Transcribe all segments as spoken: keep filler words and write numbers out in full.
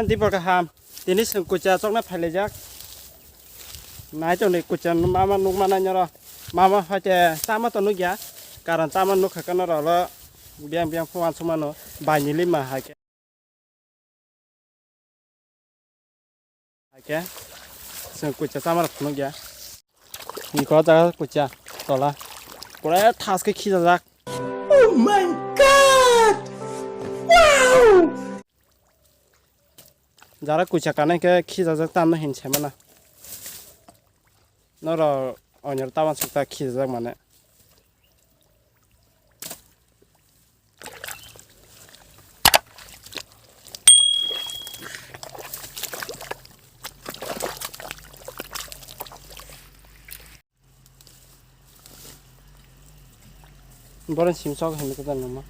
Dipor kaham, tini chwng kucha chokna phailaijak. Nai tongdi kucha mama nukma nai noro. Mama haite chama to nukya. Karon chama nukha khe noro lo biyang biyang phung uansukmano. Baini lima haikhe. Haikhe chwng kucha chama rok phunukya. Niko jaga kucha tola. Pura thas khe khijajak. Oh my God! Wow! Jara kucha kanai khe khijajak tamno hin saimana. Noro onyor tabang sukta khijajak mane. Borok simsok hinwi kwtal nangma.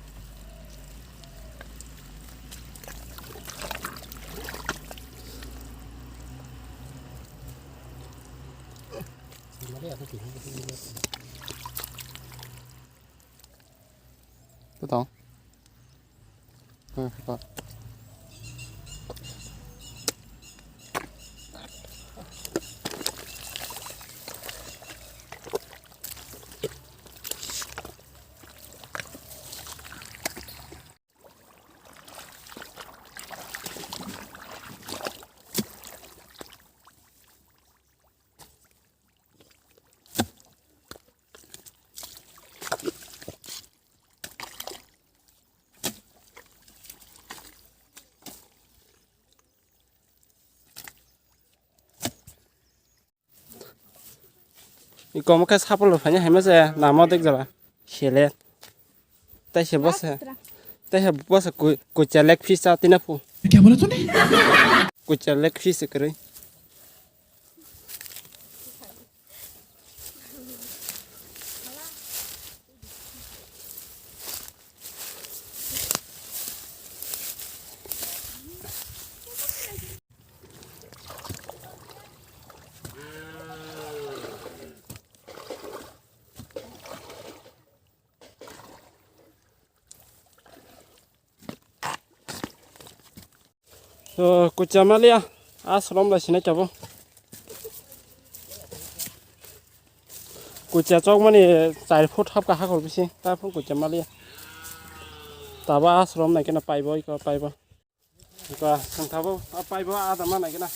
Kwtal. Ikomo khe sapolo phanya haima se namo dek jora. Sele. Taise bose. Taise bose ku-, kucha leg piece cha tina phu. Kya bola tune? Kucha leg piece kwrwi. So, kucha maliya, a srom bai sinai tabo. Kucha chokmani char foot hapka hakor bisi, ta phung kucha maliya. Tabo a srom nai kena paibo, iko paibo. Iko sengthabo, a paibo, a dama nai kena.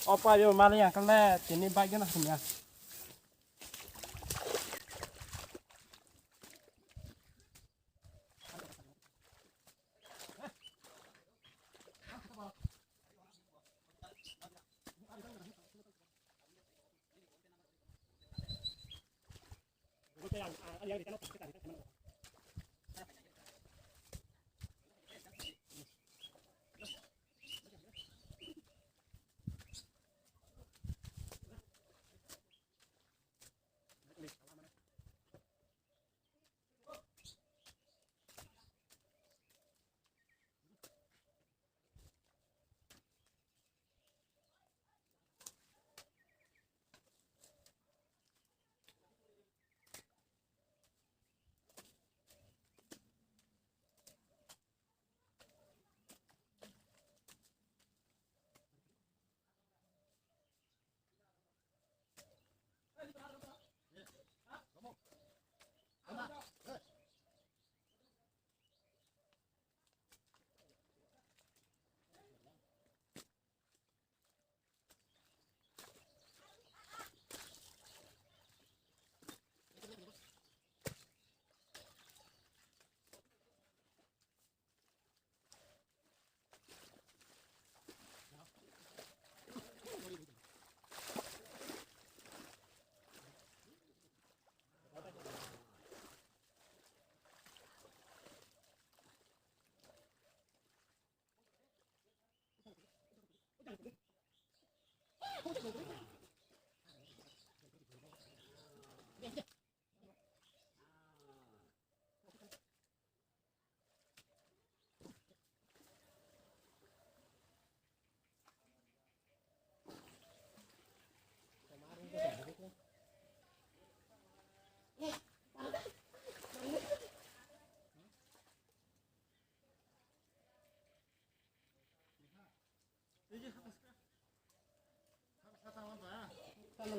O paibo maliya, kale tini bai kena hamya. Ini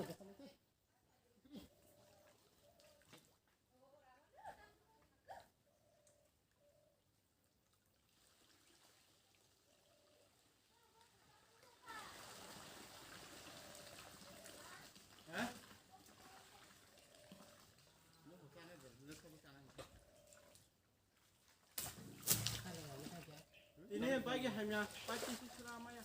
bagi hamya, pati sisra maya.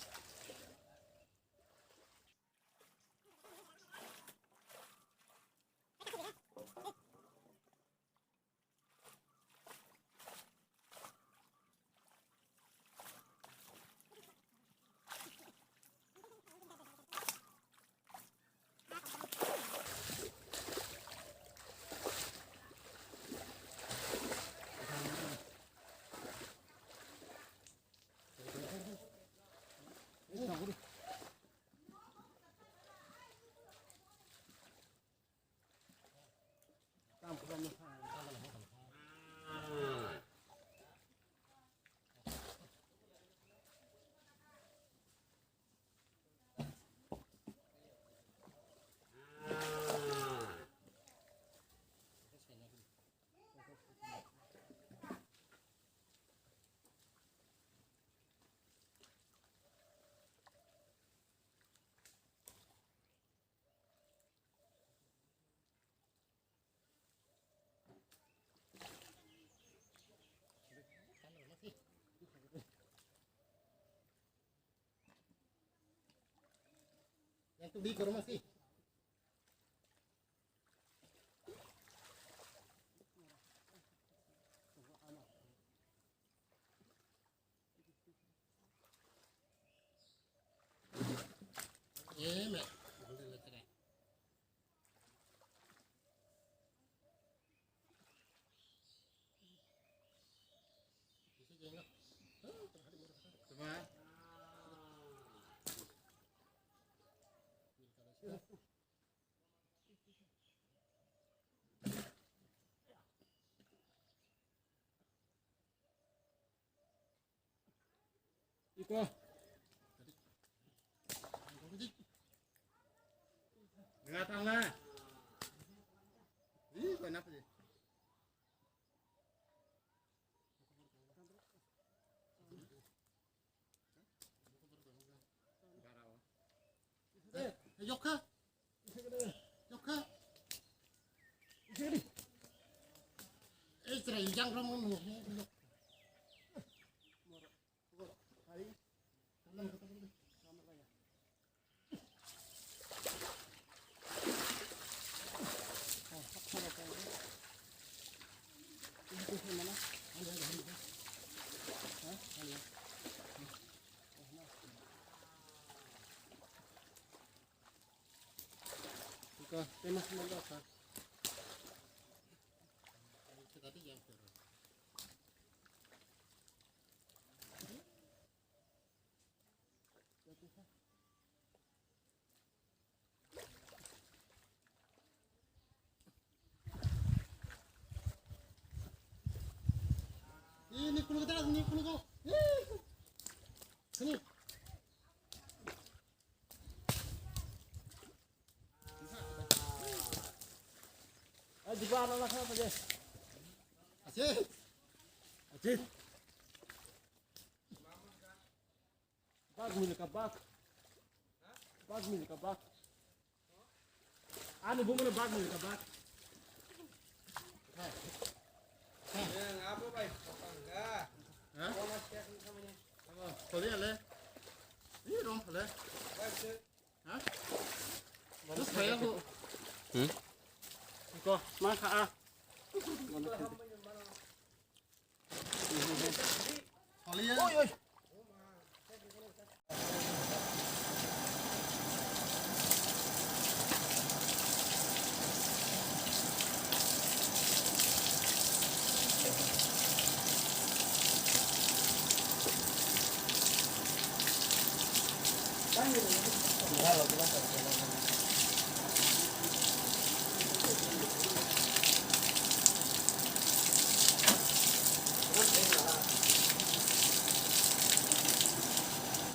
Yang tu di korma sih. Amen. Iko. Nga tang na. Ih, kau napa je? Yokha. Yokha. Eh, cerai yang ram. Ini kulo kita, ini kulo kau. Sini. Ah, di bawah anak apa je? Acil. Acil. Bak milik bak. Bak milik bak. Anu bu mana bak milik bak. Yang apa, Bay? Apa enggak? Hah? Apa masih ada namanya? Apa? Kau lihat le? Ini dong le. Baik, sir. Hah? Terus kayak aku. Hmm? Kau makan ah. Oi, oi.